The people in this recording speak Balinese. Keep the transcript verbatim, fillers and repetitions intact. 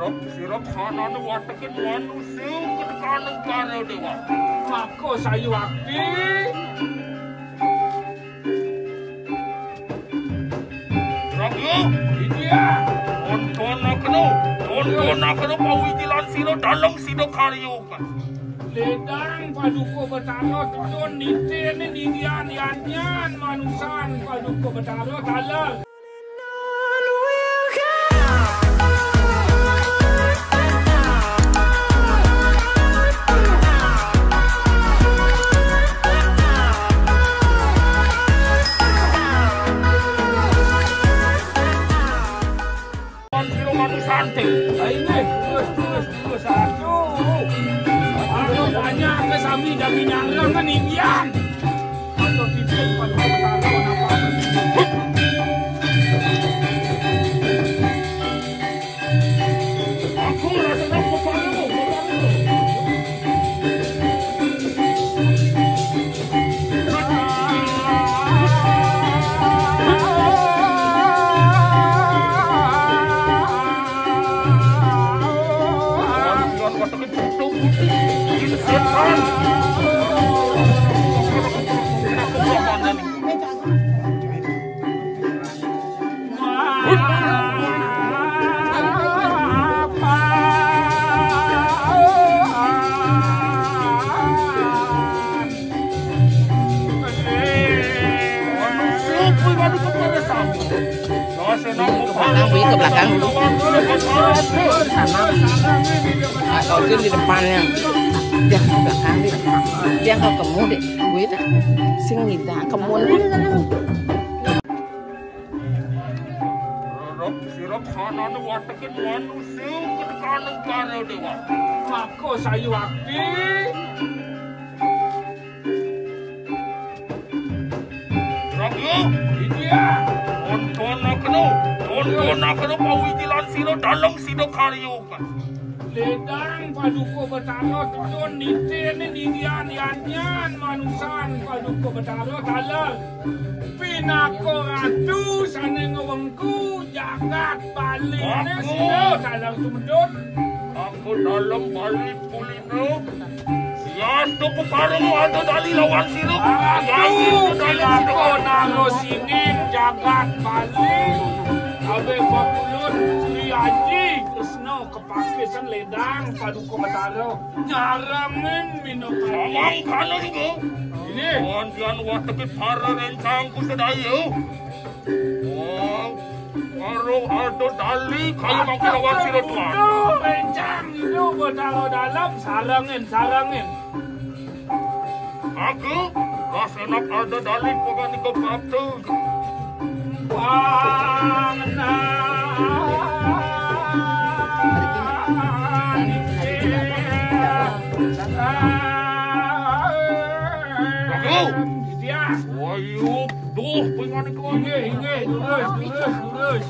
Sira sanané watekin manusa ketekan para déwa. Maka sayuwakti. Raga, iya. Tontonakena, tontonakena pawijilan sira dalem sida karya. Ledang Paduka Betara tetun nitene ninggian yanyan manusan Paduka Betara taler. Santi. Ayo, terus, terus, terus, aduh. Aduh, banyak ke sami jadi nyarang kan impian. Aduh, titik, aduh, aduh, aduh, aduh. Aku rasa nak kepala, kepala. Ke belakang, Bu, ke belakang dulu. Sana. Nah, kalau di depannya. Dia ke belakang, dia. Dia ke kemu, Dek. Kuwi ta. Sing nida kemu. Sira sanané watekin manusa ketekan para déwa. Maka sayuwakti. Raga, iya. Tontonakena, tontonakena pawijilan sira dalem sida karya. Ledang Paduka Betara tetun nitene ninggian yanyan manusan Paduka Betara taler. Pinaka ratu sane ngewengku jagat Baline sira taler sumedut. Aku dalem Bali pulina. Sian to pepareng ada dali lawan sira. Aku dalem pinaka sira. Naro singing jagat Bali. Abe pakulun Sri Aji Kresna Pakisan ledang Paduka Betara nyarengin minakadi. Samangkana iku. Inggih. Wonten watekin para rencangku sedaya. Wong karo ada dali kaya mangke lawan sira tuan. Rencang itu Betara dalem sarengin, sarengin. Aku, Rasenak ada dalih panganika batu. Pangenan. Aku. Iya. Wayuh, duh, panganika. Inggih, inggih, lurus, lurus, lurus.